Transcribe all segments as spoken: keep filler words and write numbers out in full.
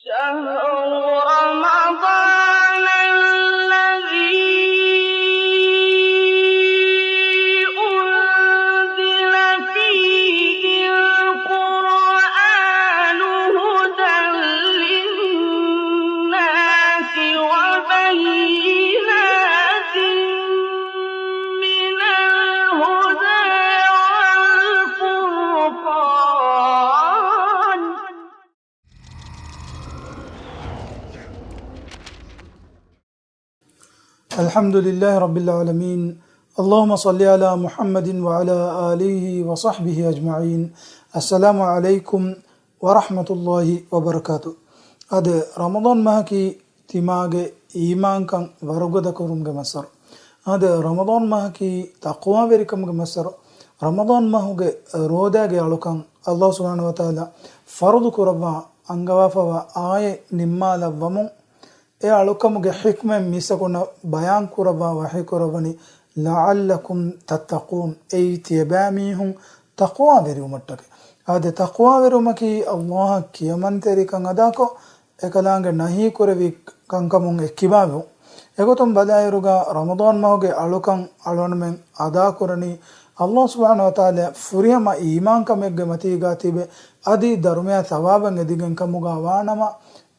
شهر رمضان الذي أنزل فيه القرآن هدى للناس وبينات من الهدى والفرقان. الحمد لله رب العالمين. اللهم صل على محمد وعلى آله وصحبه أجمعين. السلام عليكم ورحمة الله وبركاته. އާދެ، ރަމަޟާން މަހަކީ ތިމާގެ އީމާންކަން ވަރުގަދަކުރުމުގެ މައްސަރު. އާދެ، ރަމަޟާން މަހަކީ ތަޤްވާވެރިކަމުގެ މައްސަރު. ރަމަޟާން މަހުގެ ރޯދާގެ އަޅުކަން ﷲ ސުބްޙާނަހޫ ވަތަޢާލާ ފަރުޟު ކުރައްވާ އަންގަވާފައިވާ އާޔަތް ނިންމާލައްވަމުން، އެ އަޅުކަމުގެ ޙިކްމަތް މީސްތަކުންނަށް ބަޔާން ކުރައްވާ ވަޙީ ކުރައްވަނީ، لعلكم تتقون، އެއީ ތިޔަބައިމީހުން ތަޤްވާވެރިވުމަށްޓަކައި. އާދެ، ތަޤްވާވެރިވުމަކީ ﷲ އަށް ކިޔަމަންތެރިކަން އަދާކޮށް، އެކަލާނގެ ނަހީ ކުރެވި ކަންކަމުން އެއްކިބާވުން. އެގޮތުން ބަލާއިރުގަ ރަމަޟާން މަހުގެ އަޅުކަން އަޅުގަނޑުމެން އަދާކުރަނީ، ﷲ ސުބްޙާނަހޫ ވަތަޢާލާ ފުރިހަމަ އީމާންކަމެއްގެ މަތީގަ ތިބެ، އަދި ދަރުމަޔާ ޘަވާބެއް އެދިގެން ކަމުގަ ވާނަމަ،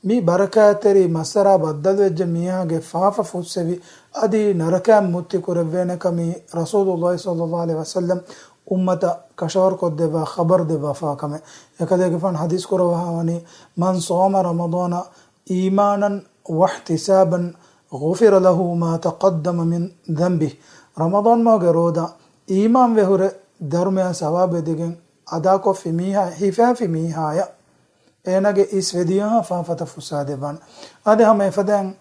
މި ބަރަކާތްތެރި މައްސަރާ ބައްދަލުވެއްޖެ މީހާގެ ފާފަ ފުއްސެވި، އަދި ނަރަކައިން މުއްތި ކުރެއްވޭނެ ކަމީ ރަސޫލުﷲ ޞައްލަﷲ ޢަލައިހި ވަސައްލަމް އުއްމަތަށް ކަށަވަރުކޮށްދެއްވާ ޚަބަރު ދެއްވާފާ ކަމެއް. އެކަލޭގެފާނު ޙަދީޘް ކުރައްވާ ވަނީ، من صام رمضان إيمانا واحتسابا غفر له ما تقدم من ذنبه. ރަމަޟާން މަހުގެ ރޯދާ އީމާންވެ ހުރެ ދަރުމަޔާ ޘަވާބެއް ދެގެން އަދާކޮށްފި މީހާ، ހިފާފި މީހާޔަށް އޭނާގެ އިސް ވެދިޔަހާ ފާފަތައް ފުއްސާދެއްވާނެ. އާދެ، ހަމަ އެފަދައިން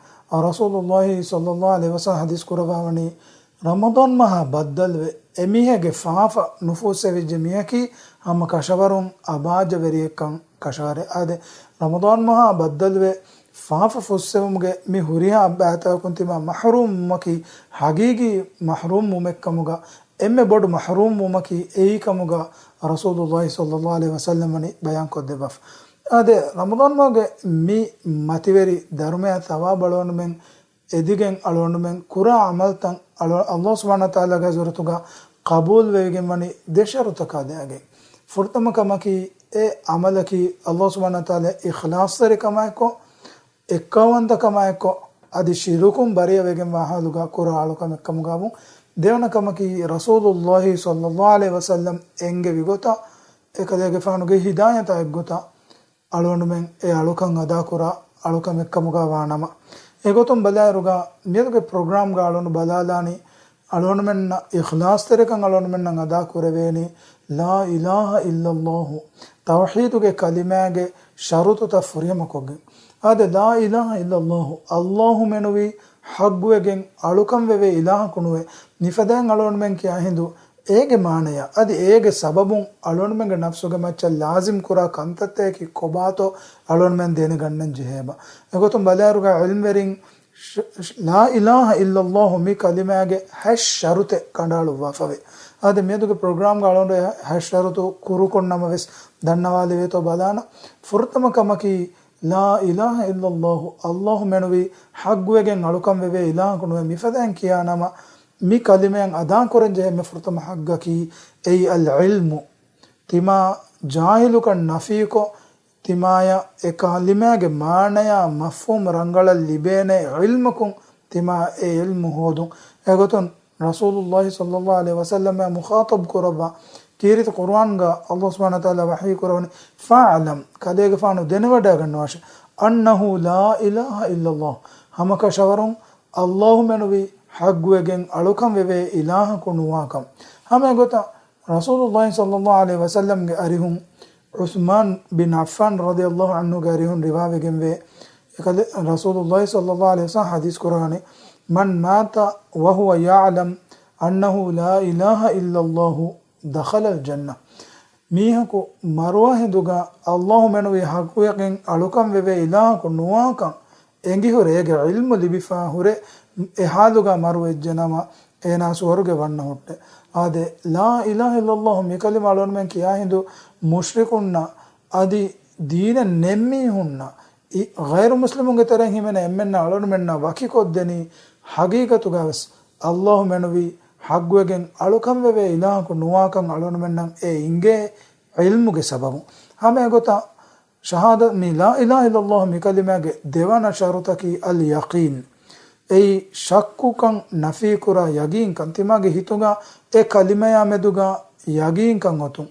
ރަސޫލުﷲ ޞައްލަﷲ ޢަލައިހި ވަސައްލަމް ޙަދީޘް ކުރައްވާވަނީ، ރަމަޟާން މަހާ ބައްދަލުވެ، އެމީހެއްގެ ފާފަ ނުފޫސެވިއްޖެ މީހަކީ ހަމަ ކަށަވަރުން އަބާއްޖަވެރިއެއްކަން ކަށަވަރެއް. އާދެ، ރަމަޟާން މަހާ ބައްދަލުވެ، ފާފަ ފުއްސެވުމުގެ މި ހުރިހާ ބައިތަކަކުން ތިމާ މަޙްރޫމްވުމަކީ ޙަޤީޤީ މަޙްރޫމްވުމެއްކަމުގަ، އެންމެ ބޮޑު މަޙްރޫމްވުމަކީ އެއީކަމުގަ ރަސޫލުﷲ ޞައްލަﷲ ޢަލައިހި ވަސައްލަމް ވަނީ ބަޔާންކޮށްދެއްވާފަ. އާދެ، ރަމަޟާން މަހުގެ މި މަތިވެރި ދަރުމަޔާ ޘަވާބު އަޅުގަނޑުމެން އެދިގެން އަޅުގަނޑުމެން ކުރާ ޢަމަލުތައް އަޅު-، ﷲ ސުބްޙާނަހޫ ވަތަޢާލާގެ ޙަޟްރަތުގަ ޤަބޫލުވެވިގެން ވަނީ ދެ ޝަރުޠަކާ ދެއަގެން. ފުރަތަމަ ކަމަކީ، އެ ޢަމަލަކީ ﷲ ސުބްޙާނަހޫ ވަތަޢާލާ އިޚްލާޞްތެރިކަމާއެކު، އެއްކައުވަންތަކަމާއެކު، އަދި ޝިރުކުން ބަރީއަވެގެންވާ ޙާލުގަ ކުރާ އަޅުކަމެއްކަމުގަވުން. ދެވަނަ ކަމަކީ، ރަސޫލުﷲ ޞައްލަﷲ ޢަލައިހި ވަސައްލަމް އެންގެވި ގޮތަށް، އެކަލޭގެފާނުގެ ހިދާޔަތާ އެއްގޮތަށް، އަޅުގަނޑުމެން އެ އަޅުކަން އަދާކުރާ އަޅުކަމެއްކަމުގަ ވާނަމަ، އެގޮތުން ބަލާއިރުގަ މިއަދުގެ ޕްރޮގްރާމްގަ އަޅުގަނޑު ބަލާލާނީ، އަޅުގަނޑުމެންނަށް އިޚްލާޞްތެރިކަން އަޅުގަނޑުމެންނަށް އަދާކުރެވޭނީ، ލާ އިލާހަ އިއްލައްލާހު، ތައުޙީދުގެ ކަލިމާގެ ޝަރުޠުތައް ފުރިހަމަކޮށްގެން. އާދެ، ލާ އިލާހަ އިއްލައްލާހު، ﷲ މެނުވީ ޙައްޤުވެގެން އަޅުކަން ވެވޭ އިލާހަކު ނުވޭ. މިފަދައިން އަޅުގަނޑުމެން ކިޔާ ހިނދު އޭގެ މާނަޔާ، އަދި އޭގެ ސަބަބުން އަޅުގަނޑުމެންގެ ނަފްސުގެ މައްޗަށް ލާޒިމް ކުރާ ކަންތައްތަކަކީ ކޮބާތޯ އަޅުގަނޑުމެން ދެނެގަންނަން ޖެހޭބަ. އެގޮތުން ބަލާއިރުގަ ޢިލްމްވެރިން ޝް-، ޝް-، ލާ އިލާހަ އިއްލައްލާހު މި ކަލިމާގެ ހަތް ޝަރުޠެއް ކަނޑައަޅުއްވާފަވޭ. އާދެ، މިއަދުގެ ޕްރޮގްރާމްގަ އަޅުގަނޑު އެ ހަތް ޝަރުޠު ކުރުކޮށް ނަމަވެސް ދަންނަވާލެވޭތޯ ބަލާނަ. ފުރަތަމަ ކަމަކީ، ލާ އިލާހަ އިއްލައްލާހު، ﷲ މެނުވީ ޙައްޤުވެގެން އަޅުކަން ވެވޭ އިލާހަކު ނުވޭ. މިފަދައިން ކިޔާ ނަމަ، މި ކަލިމައިން އަދާކުރަން ޖެހޭ މި ފުރަތަމަ ޙައްޤަކީ، އެއީ އަލް ޢިލްމު. ތިމާ ޖާހިލުކަން ނަފީކޮށް، ތިމާޔަށް އެ ކަލިމާގެ މާނަޔާ މަފްހޫމް ރަނގަޅަށް ލިބޭނެ ޢިލްމަކުން ތިމާ އެ ޢިލްމު ހޯދުން. އެގޮތުން ރަސޫލުﷲ ޞައްލަﷲ ޢަލައިހި ވަސައްލަމައާ މުޚާޠަބް ކުރައްވާ ކީރިތި ޤުރުއާންގަ ﷲ ސުބްޙާނަހޫ ވަތަޢާލާ ވަޙީ ކުރަވަނީ، فَاعْلَمْ، ކަލޭގެފާނު ދެނެވަޑައިގަންނަވާށި، أَنَّهُ لَا إِلَٰهَ إِلَّا اللَّهُ، ހަމަކަށަވަރުން ﷲ މެނުވީ ޙައްޤުވެގެން އަޅުކަން ވެވޭ އިލާހަކު ނުވާކަން. ހަމަ އެގޮތަށް ރަސޫލުﷲ ޞައްލަﷲ ޢަލައިހި ވަސައްލަމްގެ އަރިހުން ޢުޘްމާން ބިން ޢައްފާން ރަޟިޔަﷲ ޢަންހުގެ އަރިހުން ރިވާވެގެންވޭ، އެކަލޭ ރަސޫލުﷲ ޞައްލަﷲ ޢަލައިހި ވަސައްލަމް ޙަދީޘް ކުރަވަނީ، مَنْ مَاتَ وَهُوَ يَعْلَمُ أَنَّهُ لَا إِلَٰهَ إِلَّا اللَّهُ دَخَلَ الْجَنَّةَ. މީހަކު މަރުވާ ހިނދުގަ ﷲ މެނުވީ ޙައްޤުވެގެން އަޅުކަން ވެވޭ އިލާހަކު ނުވާކަން އެނގިހުރެ، އޭގެ ޢިލްމު ލިބިފާ ހުރެ، އެ ޙާލުގަ މަރުވެއްޖެ ނަމަ، އޭނާ ސުވަރުގެ ވަންނަ ހުއްޓެ. އާދެ، ލާ އިލާހަ އިއްލައްލާހު މި ކަލިމަ އަޅުގަނޑުމެން ކިޔާ ހިނދު މުޝްރިކުންނަށް އަދި ދީނެއް ނެތް މީހުންނަށް ޣައިރު މުސްލިމުންގެ ތެރެއިން ހިމެނޭ އެންމެންނަށް އަޅުގަނޑުމެންނަށް ވަކިކޮށްދެނީ، ޙަޤީޤަތުގަވެސް ﷲ މެނުވީ ޙައްޤުވެގެން އަޅުކަންވެވޭ އިލާހަކު ނުވާކަން އަޅުގަނޑުމެންނަށް އެ އިނގޭ ޢިލްމުގެ ސަބަބުން. ހަމަ އެގޮތަށް ޝަހާދަ، މި ލާ އިލާހަ އިއްލައްލާހު މި ކަލިމާގެ ދެވަނަ ޝަރުޠަކީ އަލް ޔަޤީން. އެއީ ޝައްކުކަން ނަފީކުރާ ޔަގީންކަން، ތިމާގެ ހިތުގަ އެ ކަލިމަޔާ މެދުގަ ޔަގީންކަން އޮތުން.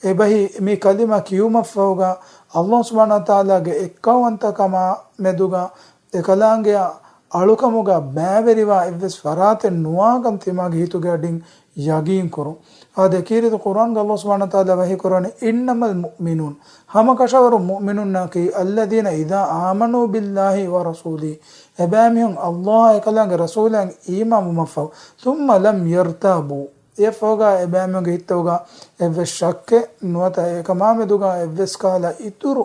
އެބަހީ މި ކަލިމަ ކިޔުމަށްފަހުގަ ﷲ ސުބްޙާނަހޫ ވަތަޢާލާގެ އެއްކައުވަންތަކަމާ މެދުގަ އެކަލާނގެއާ އަޅުކަމުގަ ބައިވެރިވާ އެއްވެސް ފަރާތެއް ނުވާކަން ތިމާގެ ހިތުގެ އަޑިން ޔަގީން ކުރުން. އާދެ، ކީރިތި ޤުރްއާންގަ ﷲ ސުބްޙާނަހޫ ވަތަޢާލާ ވަޙީ ކުރަނީ، "އިންނަމަލް މުއުމިނޫން"، ހަމަކަށަވަރު މުއުމިނުންނަކީ، "އައްލަޛީނަ އިޛާ އާމަނޫ ބިއްލާހި ވަ ރަސޫލިހި"، އެބައިމީހުން ﷲ އާ އެކަލާނގެ ރަސޫލާއިން އީމާންވުމަށްފަހު، "ޘުއްމަ ލަމް ޔަރްތާބޫ"، އެއަށްފަހުގަ އެބައިމީހުންގެ ހިތުގަ އެއްވެސް ޝައްކެއް ނުވަތަ އެކަމާމެދުގަ އެއްވެސް ކަހަލަ އިތުރު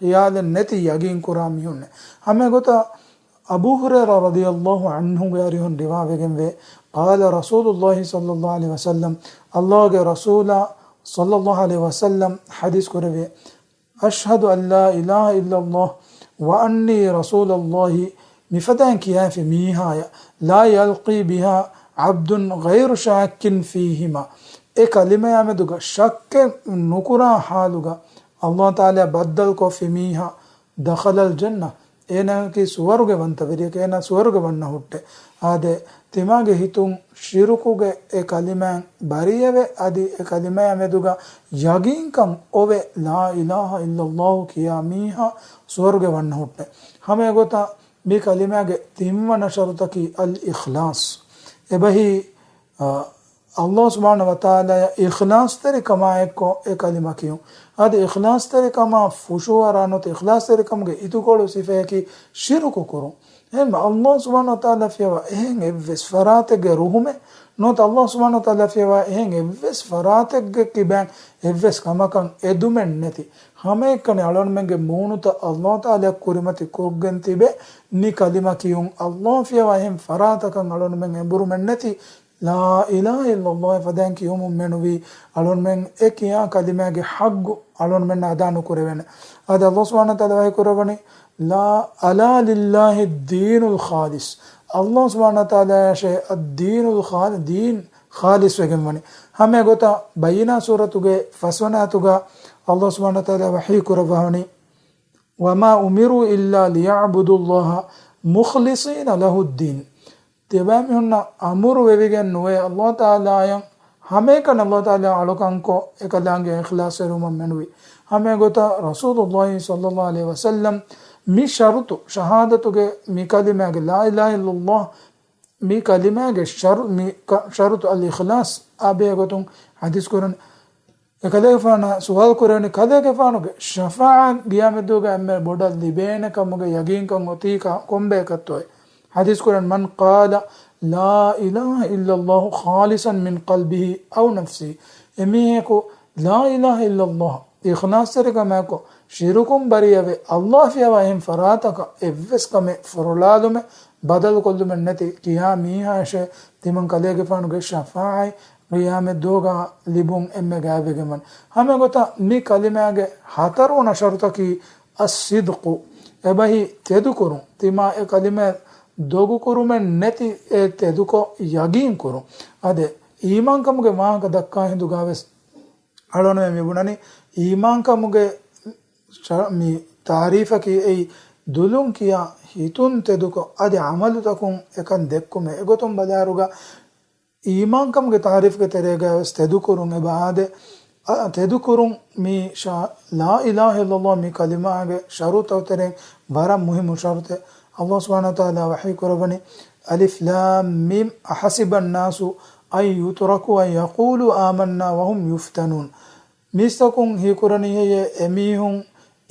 ޚިޔާލެއް ނެތި ޔަގީން ކުރާ މީހުންނެއް. ހަމަ އެގޮތަށް އަބޫ ހުރައިރާ ރަޟިޔައްލާހު ޢަންހުގެ އަރިހުން ރިވާވެގެންވޭ، ޤާލަ ރަސޫލުއްލާހި ޞައްލައްލާހު ޢަލައިހި ވަސައްލަމް، ﷲގެ ރަސޫލާ ޞައްލައްލާހު ޢަލައިހި ވަސައްލަމް ޙަދީޘް ކުރެވޭ، "އަޝްހަދު އަން ލާ އިލާހަ އިއްލައްލާހު ވަ އަންނީ ރަސޫލުއްލާހި" މިފަދައިން ކިޔާފި މީހާޔަށް، "ލާ ޔަލްޤީ ބިހާ ޢަބްދުން ޣައިރު ޝާއްކިން ފީހިމާ" އެ ކަލިމަޔާ މެދުގަ ޝައްކެއް ނުކުރާ ޙާލުގަ ﷲ ތަޢާލާ ބައްދަލުކޮށްފި މީހާ، "ދަޚަލަލް ޖަންނަ" އޭނާއަކީ ސުވަރުގެ ވަންތަވެރިއެކޭ، އޭނާ ސުވަރުގެ ވަންނަ ހުއްޓޭ. އާދެ، ތިމާގެ ހިތުން ޝިރުކުގެ އެ ކަލިމައިން ބަރީއެވެ. އަދި އެ ކަލިމަޔާ މެދުގަ ޔަގީންކަން އޮވެ، ލާ އިލާހަ އިއްލައްލާހު ކިޔާ މީހާ ސުވަރުގެ ވަންނަ ހުއްޓޭ. ހަމަ އެގޮތަށް މި ކަލިމާގެ ތިންވަނަ ޝަރުޠަކީ އަލް އިޚްލާޞް. އެބަހީ، އާ، ﷲ ސުބްޙާނަހޫ ވަތަޢާލާޔަށް އިޚްލާޞްތެރިކަމާއެއްކޮށް އެ ކަލިމަ ކިޔުން. އަދި އިޚްލާޞްތެރިކަމާ ފުށުއަރާ ނުވަތަ އިޚްލާޞްތެރިކަމުގެ އިތުކޮޅު ސިފަޔަކީ ޝިރުކު ކުރުން. އެހެންވެ، ﷲ ސުބްޙާނަހޫ ވަތަޢާލާ ފިޔަވާ އެހެން އެއްވެސް ފަރާތެއްގެ ރުހުމެއް ނުވަތަ ﷲ ސުބްޙާނަހޫ ވަތަޢާލާ ފިޔަވާ އެހެން އެއްވެސް ފަރާތެއްގެ ކިބައިން އެއްވެސް ކަމަކަށް އެދުމެއް ނެތި. ހަމައެކަނި އަޅުގަނޑުމެންގެ މޫނުތައް ﷲ ތަޢާލާ ކުރިމަތި ކޮށްގެން ތިބެ، މި ކަލިމަ ކިޔުން. ﷲ ފިޔަވާ އެހެން ފަރާތަކަށް އަޅުގަނޑުމެން އެނބުރުމެއް ނެތި. ލާ އިލާހަ އިއްލައްލާހު ފަދައިން ކިޔުމުން މެނުވީ، އަޅުގަނޑުމެން އެ ކިޔާ ކަލިމާގެ ޙައްޤު އަޅުގަނޑުމެންނަށް އަދާ ނުކުރެވޭނެ. އަދި ﷲ ސުބްޙާނަހޫ ވަތަޢާލާ ވަޙީ ކުރައްވަނީ، ލާ، "ألا لله الدين الخالص." ﷲ ސުބްޙާނަހޫ ވަތަޢާލާޔަށޭ އައްދީނުލް ޚާލި، ދީން ޚާލިޞް ވެގެން ވަނީ. ހަމަ އެގޮތަށް ބައްޔިނާ ސޫރަތުގެ ފަސްވަނަ އާޔަތުގަ ﷲ ސުބްޙާނަހޫ ވަތަޢާލާ ވަޙީ ކުރައްވަވަނީ، "وما أمروا إلا ليعبدوا الله مخلصين له الدين." ތިބާމީހުންނަށް އަމުރު ވެވިގެން ނުވޭ، ﷲ ތަޢާލާއަށް ހަމައެކަނި ﷲ ތަޢާލާ އަޅުކަންކޮށް އެކަލާނގެ އިޚްލާޞްވެރިވުމަށް މެނުވީ. ހަމައެގޮތަށް ރަސޫލުއްލާހި ޞައްލައްލާހު ޢަލައިހި ވަސައްލަމް މި ޝަރުޠު، ޝަހާދަތުގެ މި ކަލިމާގެ، ލާ އިލާހަ އިއްލައްލާހު މި ކަލިމާގެ ޝަރު-، މި ކަ-، ޝަރުޠު އަލް އިޚްލާޞް އާ ބެހޭގޮތުން ޙަދީޘް ކުރަން. އެކަލޭގެފާނާ ސުވާލު ކުރެވެނީ، ކަލޭގެފާނުގެ ޝަފާޢަތް ގިޔާމަތްދުވަހުގަ އެންމެ ބޮޑަށް ލިބޭނެ ކަމުގެ ޔަގީންކަން އޮތީ ކޮންބަޔަކަށްތޯއޭ؟ ޙަދީޘް ކުރަން، "من قال لا إله إلا الله خالصا من قلبه أو نفسه." އެމީހަކު ލާ އިލާހަ އިއްލައްލާހު އިޚްލާޞްތެރިކަމާއެކު ޝިރުކުން ބަރީއަވެ، ﷲ ފިޔަވާ އެހެން ފަރާތަކަށް އެއްވެސް ކަމެއް ފޮރޮޅާލުމެއް ބަދަލުކޮށްލުމެއް ނެތި ކިޔާ މީހާއަށޭ ތިމަން ކަލޭގެފާނުގެ ޝަފާޢަތް ޤިޔާމަތްދުވަހުގަ ލިބުން އެންމެ ގާތްވެގެންވަނީ. ހަމައެގޮތަށް މި ކަލިމާގެ ހަތަރުވަނަ ޝަރުޠަކީ އައްޞިދްޤު. އެބަހީ ތެދުކުރުން. ތިމާ އެ ކަލިމަ ދޮގުކުރުމެއް ނެތި އެ ތެދުކޮށް ޔަގީން ކުރުން. އާދެ، އީމާންކަމުގެ ވާހަކަ ދައްކާ ހިނދުގަވެސް އަޅުގަނޑުމެން މި ބުނަނީ، އީމާންކަމުގެ ޝަ-، މި ތާރީފަކީ އެއީ ދުލުން ކިޔާ ހިތުން ތެދުކޮށް އަދި ޢަމަލުތަކުން އެކަން ދެއްކުމޭ. އެގޮތުން ބަލާއިރުގަ އީމާންކަމުގެ ތާރީފުގެ ތެރޭގަވެސް ތެދުކުރުން އެބަ އާދެ، އަ، ތެދުކުރުން މި ޝާ-، ލާ އިލާހަ އިއްލައްލާހު މި ކަލިމާގެ ޝަރުޠުތައް ތެރެއިން ވަރަށް މުހިއްމު ޝަރުޠެއް. ﷲ ސުބްޙާނަހޫ ވަތަޢާލާ ވަޙީ ކުރައްވަނީ، "ألف لام ميم أحسب الناس أن يتركوا أن يقولوا آمنا وهم يفتنون." މީސްތަކުން ހީކުރަނީ ހެއްޔޭ؟ އެމީހުން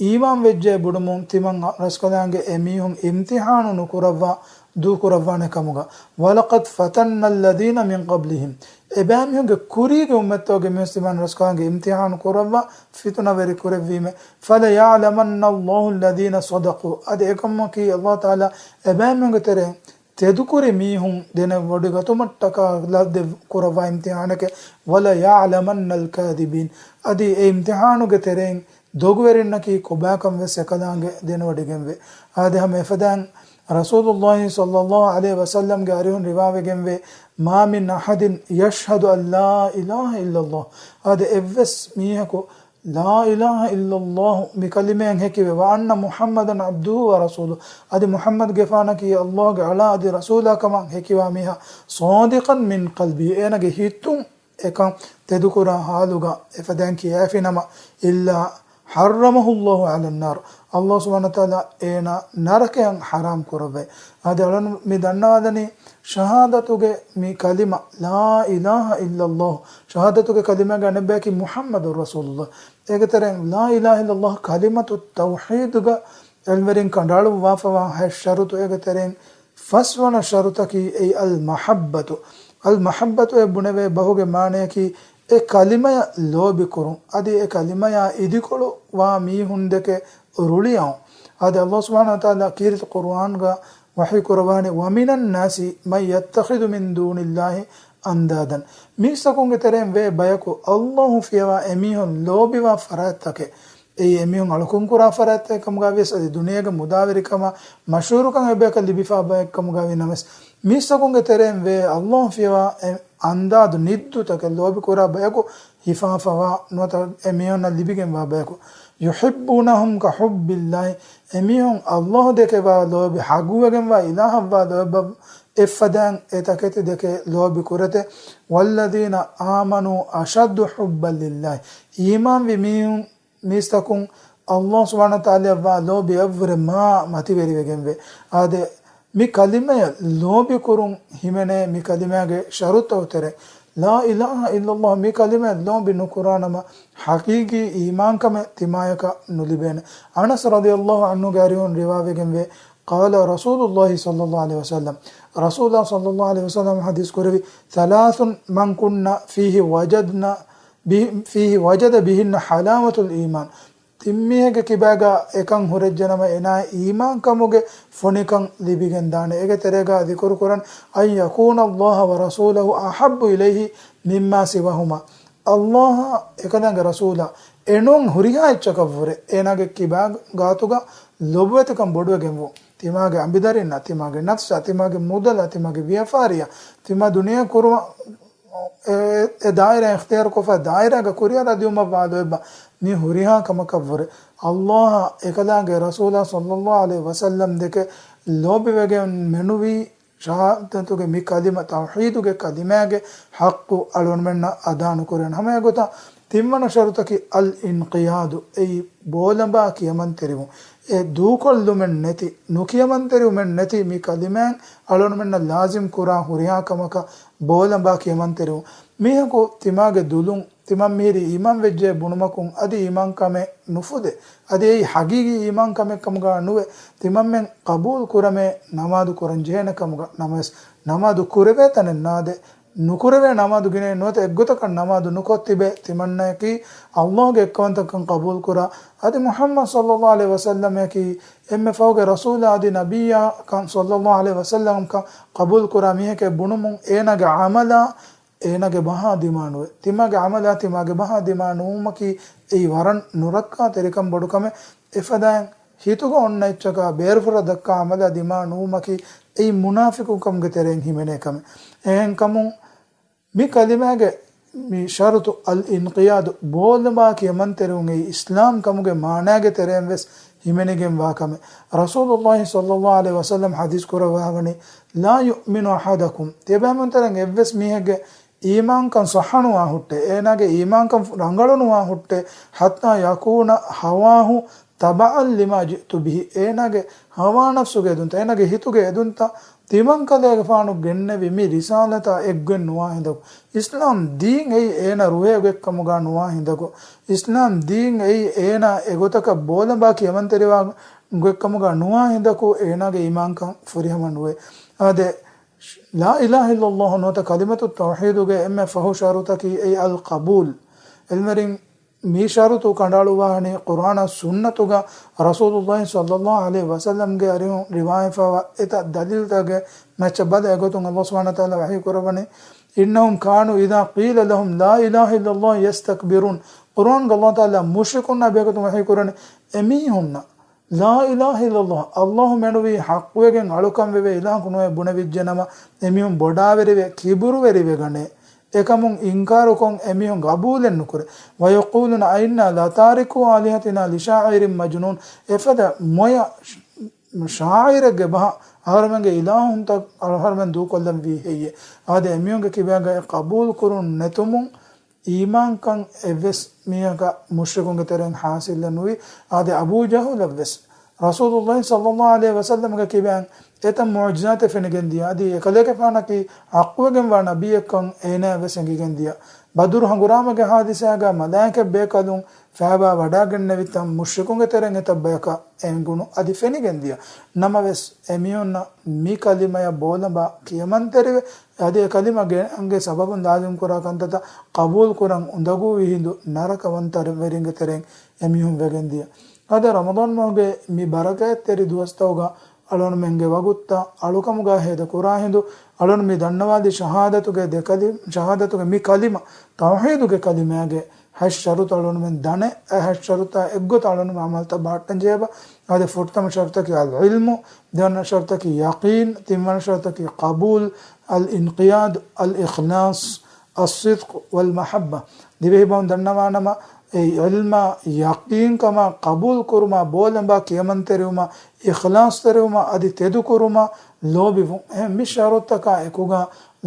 އީމާން ވެއްޖެ ބުނުމުން ތިމަން ރަސްކަލާނގެ އެމީހުން އިމްތިޙާނު ނުކުރައްވާ ދޫކުރައްވާނެ ކަމުގަ. "ولقد فتنا الذين من قبلهم." އެބައިމީހުންގެ ކުރީގެ އުއްމަތްތަކުގެ މީސް ތިމަން ރަސްކަލާނގެ އިމްތިޙާނު ކުރައްވާ ފިތުނަވެރި ކުރެއްވީމެ. "فليعلمن الله الذين صدقوا." އަދި އެކަމަކީ ﷲ ތަޢާލާ އެބައިމީހުންގެ ތެރެއިން ތެދުކުރި މީހުން ދެނެވޮޑިގަތުމަށްޓަކާ ލައްދެ ކުރައްވާ އިމްތިޙާނެކޭ. "وليعلمن الكاذبين." އަދި އެ އިމްތިޙާނުގެ ތެރެއިން ދޮގުވެރިންނަކީ ކޮބާކަން ވެސް އެކަލާނގެ ދެނެވޮޑިގެންވޭ. އާދެ، ހަމަ އެފަދައިން ރަސޫލުﷲ ޞައްލަﷲ ޢަލައިހި ވަސައްލަމްގެ އަރިހުން ރިވާވެގެންވޭ، "ما من أحد يشهد أن لا إله إلا الله." އާދެ، އެއްވެސް މީހަކު "لا إله إلا الله" މި ކަލިމައަށް ހެކިވެ، "وأن محمدا عبده ورسوله" އަދި މުޙައްމަދުގެފާނަކީ ﷲގެ އަޅާ އަދި ރަސޫލާ ކަމަށް ހެކިވާ މީހާ، "صادقا من قلبه" އޭނަގެ ހިތުން އެކަން ތެދުކުރާ ޙާލުގަ އެފަދައިން ކިޔާފިނަމަ، "إلا حرمه الله على النار" ﷲ ސުބްޙާނަހޫ ވަތަޢާލާ އޭނާ ނަރަކަޔަށް ޙަރާމް ކުރައްވައި. އާދެ، އަޅަން މި ދަންނަވާލަނީ ޝަހާދަތުގެ މި ކަލިމަ، "لا إله إلا الله" ޝަހާދަތުގެ ކަލިމާގެ އަނެއްބަޔަކީ މުޙައްމަދު ރަސޫލުﷲ. އޭގެ ތެރެއިން "لا إله إلا الله" ކަލިމަތު ތައުޙީދުގަ ޢިލްމުވެރިން ކަނޑައަޅުއްވާފަވާ ހަތް ޝަރުޠު. އޭގެ ތެރެއިން ފަސްވަނަ ޝަރުޠަކީ އެއީ އަލް މަޙައްބަތު. އަލް މަޙައްބަތު އޭ ބުނެވޭ ބަހުގެ މާނަޔަކީ އެ ކަލިމަޔަށް ލޯބިކުރުން، އަދި އެ ކަލިމަޔާ އިދިކޮޅު ވާ މީހުންދެކެ ރުޅިއައުން. އާދެ، ﷲ ސުބްޙާނަހޫ ވަތަޢާލާ ކީރިތި ޤުރުއާންގަ ވަޙީ ކުރައްވާނެ، "ومن الناس من يتخذ من دون الله أندادا" މީސްތަކުންގެ ތެރެއިން ވޭ ބަޔަކު ﷲ ފިޔަވާ އެމީހުން ލޯބިވާ ފަރާތްތަކެއް، އެއީ އެމީހުން އަޅުކަން ކުރާ ފަރާތްތަކެއް ކަމުގައި ވިޔަސް އަދި ދުނިޔޭގެ މުދާވެރިކަމާ މަޝްހޫރުކަން އެބަޔަކަށް ލިބިފާ ބައެއް ކަމުގައި ވި ނަމަވެސް، މީސްތަކުންގެ ތެރެއިން ވޭ ﷲ ފިޔަވާ އެ އަންދާދު ނިއްދުތަކެއް ލޯބި ކުރާ ބަޔަކު ހިފާފަވާ ނުވަތަ އެމީހުންނަށް ލިބިގެންވާ ބަޔަކު. "يحبونهم كحب الله" އެމީހުން ﷲ ދެކެވާ ލޯބި، ޙައްޤުވެގެންވާ އިލާހަށްވާ ލޯބި އެއްފަދައިން އެ ތަކެތި ދެކެ ލޯބި ކުރެތެ. "والذين آمنوا أشد حبا لله" އީމާންވި މީހުން މީސްތަކުން ﷲ ސުބްޙާނަހޫ ވަތަޢާލާއަށްވާ ލޯބި އެއަށްވުރެ މާ މަތިވެރިވެގެންވޭ. އާދެ، މި ކަލިމަޔަށް ލޯބިކުރުން ހިމެނޭ މި ކަލިމާގެ ޝަރުޠުތައް ތެރޭ. "لا إله إلا الله" މި ކަލިމަޔަށް ލޯބި ނުކުރާނަމަ، ޙަޤީޤީ އީމާންކަމެއް ތިމާޔަކަށް ނުލިބޭނެ. އަނަސް ރަޟިޔަﷲ ޢަންހުގެ އަރިހުން ރިވާވެގެންވޭ، قال رسول الله صلى الله عليه وسلم، ރަސޫލާ ޞައްލަﷲ ޢަލައިހި ވަސައްލަމަ ޙަދީޘް ކުރެއްވި، "ثلاث من كن فيه وجدن به، فيه وجد بهن حلاوة الإيمان" ތިންމީހެއްގެ ކިބާގަ އެކަން ހުރެއްޖެނަމަ އޭނާ އީމާންކަމުގެ ފޮނިކަން ލިބިގެންދާނެ. އޭގެ ތެރޭގަ ޛިކުރު ކުރަން، "أن يكون الله ورسوله أحب إليه مما سواهما" ﷲ އާ އެކަލާނގެ ރަސޫލާ އެނޫން ހުރިހާ އެއްޗަކަށްވުރެ އޭނާގެ ކިބާ ގާތުގަ ލޮބުވެތިކަން ބޮޑުވެގެންވު. ތިމާގެ އަނބިދަރިންނަށް، ތިމާގެ ނަފްސަށް، ތިމާގެ މުދަލަށް، ތިމާގެ ވިޔަފާރިއަށް، ތިމާ ދުނިޔެ ކުރުމަށް އެ، އެ ދާއިރާ އިޚްތިޔާރުކޮށްފަ ދާއިރާގަ ކުރިއަރާ ދިއުމަށްވާ ލޯތްބާ މި ހުރިހާ ކަމަކަށްވުރެ ﷲ އާ އެކަލާނގެ ރަސޫލާ ޞައްލަﷲ ޢަލައިހި ވަސައްލަމް ދެކެ ލޯބިވެގެން މެނުވީ ޝަހާދަތުގެ މި ކަލިމަ، ތައުޙީދުގެ ކަލިމާގެ ޙައްޤު އަޅުގަނޑުމެންނަށް އަދާ ނުކުރޭނެ. ހަމަ އެގޮތަށް ތިންވަނަ ޝަރުޠަކީ އަލް އިންޤިޔާދު، އެއީ ބޯލަނބާ ކިޔަމަންތެރިވުން. އެ ދޫކޮށްލުމެއް ނެތި، ނުކިޔަމަންތެރިވުމެއް ނެތި މި ކަލިމާއިން އަޅުގަނޑުމެންނަށް ލާޒިމް ކުރާ ހުރިހާ ކަމަކަށް ބޯލަނބާ ކިޔަމަންތެރިވުން. މީހަކު ތިމާގެ ދުލުން ތިމަން މިހިރީ އީމާން ވެއްޖެ ބުނުމަކުން އަދި އީމާންކަމެއް ނުފުދޭ. އަދި އެއީ ޙަޤީޤީ އީމާންކަމެއް ކަމުގަ ނުވެ. ތިމަންމެން ޤަބޫލު ކުރަމޭ ނަމާދު ކުރަން ޖެހޭނެ ކަމުގަ ނަމަވެސް، ނަމާދު ކުރެވޭ ތަނެއް ނާދޭ. ނުކުރެވޭ ނަމާދު ގިނައެއް ނުވަތަ އެއްގޮތަކަށް ނަމާދު ނުކޮށް ތިބޭ. ތިމަންނަޔަކީ ﷲ ގެ އެއްކަވަންތަކަން ޤަބޫލު ކުރާ، އަދި މުޙައްމަދު ޞައްލަﷲ ޢަލައިހި ވަސައްލަމަކީ އެންމެ ފަހުގެ ރަސޫލާ އަދި ނަބިއްޔާ ކަން ޞައްލަﷲ ޢަލައިހި ވަސައްލަމަކަން ޤަބޫލު ކުރާ މީހެކޭ ބުނުމުން އޭނާގެ ޢަމަލާ އޭނާގެ ބަހާ ދިމާނުވެ. ތިމާގެ ޢަމަލާ ތިމާގެ ބަހާ ދިމާ ނުވުމަކީ އެއީ ވަރަށް ނުރައްކާތެރިކަން ބޮޑުކަމެއް. އެފަދައިން ހިތުގަ އޮންނަ އެއްޗަކާ ބޭރުފުރަށް ދައްކާ ޢަމަލާ ދިމާ ނުވުމަކީ އެއީ މުނާފިޤުކަމުގެ ތެރެއިން ހިމެނޭ ކަމެއް. އެހެންކަމުން މި ކަލިމާގެ މި ޝަރުޠު އަލް އިންޤިޔާދު، ބޯލަނބާ ކިޔަމަންތެރިވުން، އެއީ އިސްލާމް ކަމުގެ މާނާގެ ތެރެއިން ވެސް ހިމެނިގެންވާ ކަމެއް. ރަސޫލުﷲ ޞައްލަﷲ ޢަލައިހި ވަސައްލަމަ ޙަދީޘް ކުރައްވާވަނީ، "لا يؤمن أحدكم" ތިޔަބައިމީހުން ތެރެއިން އެއްވެސް މީހެއްގެ އީމާންކަން ޞައްޙަނުވާ ހުއްޓޭ، އޭނާގެ އީމާންކަން ރަނގަޅުނުވާ ހުއްޓޭ، "حتى يكون هواه تبعا لما جئت به" އޭނާގެ ހަވާ ނަފްސުގެ އެދުންތައް، އޭނާގެ ހިތުގެ އެދުންތައް ތިމަންކަލޭގެފާނު ގެންނެވި މި ރިސާލަތާ އެއްގޮތް ނުވާ ހިނދަކު، އިސްލާމް ދީން އެއީ އޭނާ ރުހޭގޮތްކަމުގަ ނުވާ ހިނދަކު، އިސްލާމް ދީން އެއީ އޭނާ އެގޮތަކަށް ބޯލަނބާ ކިޔަމަންތެރިވާ ގޮތްކަމުގަ ނުވާ ހިނދަކު، އޭނާގެ އީމާންކަން ފުރިހަމަ ނުވޭ. އާދެ، ލާ އިލާހަ އިއްލައްލާހު ނުވަތަ ކަލިމަތު ތައުޙީދުގެ އެންމެ ފަހު ޝަރުޠަކީ އެއީ އަލް ޤަބޫލް. ޢިލްމުވެރިން މި ޝަރުޠު ކަނޑައަޅުއްވާނީ ޤުރްއާނާ ސުންނަތުގަ ރަސޫލުﷲ ޞައްލަﷲ ޢަލައިހި ވަސައްލަމްގެ އަރިހުން ރިވާޔަތްވާ އެތައް ދަލީލްތަކެއް މައްޗަށް ބަލަ އެގޮތުން ﷲ ސުބްޙާނަހޫ ވަތަޢާލާ ވަޙީ ކުރައްވަނީ، "إنهم كانوا إذا قيل لهم لا إله إلا الله يستكبرون." ޤުރުއާންގަ ﷲ ތަޢާލާ މުޝްރިކުންނާ ބެހޭގޮތުން ވަޙީ ކުރަނީ އެމީހުންނަށް، لا إله إلا الله، ﷲ މެނުވީ ޙައްޤުވެގެން އަޅުކަން ވެވޭ އިލާހަކު ނުވޭ ބުނެވިއްޖެ ނަމަ، އެމީހުން ބޮޑާވެރިވެ ކިބުރުވެރިވެގަނޭ. އެކަމުން އިންކާރުކޮށް އެމީހުން ގަބޫލެއް ނުކުރޭ. ويقولون أئنا لتاركو آلهتنا لشاعر مجنون. އެފަދަ މޮޔަ ޝާއިރެއްގެ ބަހަށް އަހަރުމެންގެ އިލާހުންތައް އަހަރުމެން ދޫކޮށްލަން ވީ ހެއްޔޭ؟ އާދެ، އެމީހުންގެ ކިބައިން އެ ޤަބޫލު ކުރުން ނެތުމުން އީމާންކަން އެއްވެސް މީހަކަށް މުޝްރިކުންގެ ތެރެއިން ޙާޞިލެއް ނުވި. އާދެ، އަބޫ ޖަހުލަށްވެސް ރަސޫލުﷲ ޞައްލައްލާހު ޢަލައިހި ވަސައްލަމްގެ ކިބައިން އެތައް މުޢުޖިޒާތެއް ފެނިގެން ދިޔަ. އަދި އެކަލޭގެފާނަކީ ޙައްޤުވެގެންވާ ނަބިއްޔެއްކަން އޭނާއަށްވެސް އެނގިގެން ދިޔަ. ބަދުރު ހަނގުރާމަގެ ޙާދިސާގަ މަލާއިކަ ބޭކަލުން ފައިބާ ވަޑާގެންނެވިތަން މުޝްރިކުންގެ ތެރެއިން އެތައް ބަޔަކަށް އެނގުނު އަދި ފެނިގެން ދިޔަ. ނަމަވެސް، އެމީހުންނަށް މި ކަލިމަޔަށް ބޯލަނބާ ކިޔަމަންތެރިވެ، އަދި އެ ކަލިމަ ގެންގެ ސަބަބުން ލާޒިމް ކުރާ ކަންތައްތައް ޤަބޫލު ކުރަން އުނދަގޫވި ހިނދު ނަރަކަވަންތަވެރިންގެ ތެރެއިން އެމީހުން ވެގެން ދިޔަ. އާދެ، ރަމަޟާން މަހުގެ މި ބަރަކާތްތެރި ދުވަސްތަކުގަ އަޅުގަނޑުމެންގެ ވަގުތުތައް އަޅުކަމުގަ ހޭދަ ކުރާ ހިނދު، އަޅުގަނޑު މި ދަންނަވާލި ޝަހާދަތުގެ ދެކަލި-، ޝަހާދަތުގެ މި ކަލިމަ، ތައުޙީދުގެ ކަލިމާގެ ހަތް ޝަރުޠު އަޅުގަނޑުމެން ދަނެ، އެ ހަތް ޝަރުޠާ އެއްގޮތަށް އަޅުގަނޑުމެން ޢަމަލުތައް ބަހައްޓަން ޖެހޭބަ. އާދެ، ފުރަތަމަ ޝަރުޠަކީ އަލްޢިލްމު، ދެވަނަ ޝަރުޠަކީ ޔަޤީން، ތިންވަނަ ޝަރުޠަކީ ޤަބޫލް، އަލްއިންޤިޔާދު، އަލްއިޚްލާޞް، އައްޞިދްޤު ވަލްމަޙައްބަ. ދިވެހި ބަހުން ދަންނަވާނަމަ، އެ ޢިލްމާ ޔަޤީންކަމާ، ޤަބޫލު ކުރުމާ، ބޯލަނބާ ކިޔަމަންތެރިވުމާ، އިޚްލާޞްތެރިވުމާ، އަދި ތެދުކުރުމާ، ލޯބިވުން. އެހެން މި ޝަރުޠަކާ އެކުގަ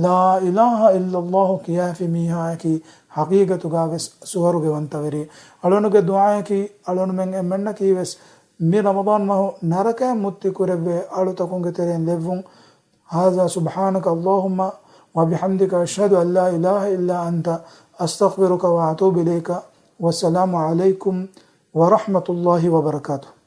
لا إله إلا الله ކިޔާފި މީހާއަކީ ޙަޤީޤަތުގަ ވެސް ސުވަރުގެ ވަންތަވެރި. އަޅުގަނޑުގެ ދުޢާއަކީ، އަޅުގަނޑުމެން އެންމެންނަކީ ވެސް މި ރަމަޟާން މަހު ނަރަކައިން މުއްތި ކުރެއްވޭ އަޅުތަކުންގެ ތެރެއިން ލެއްވުން. هذا سبحانك اللهم وبحمدك، أشهد أن لا إله إلا أنت، أستغفرك وأتوب إليك. والسلام عليكم ورحمة الله وبركاته.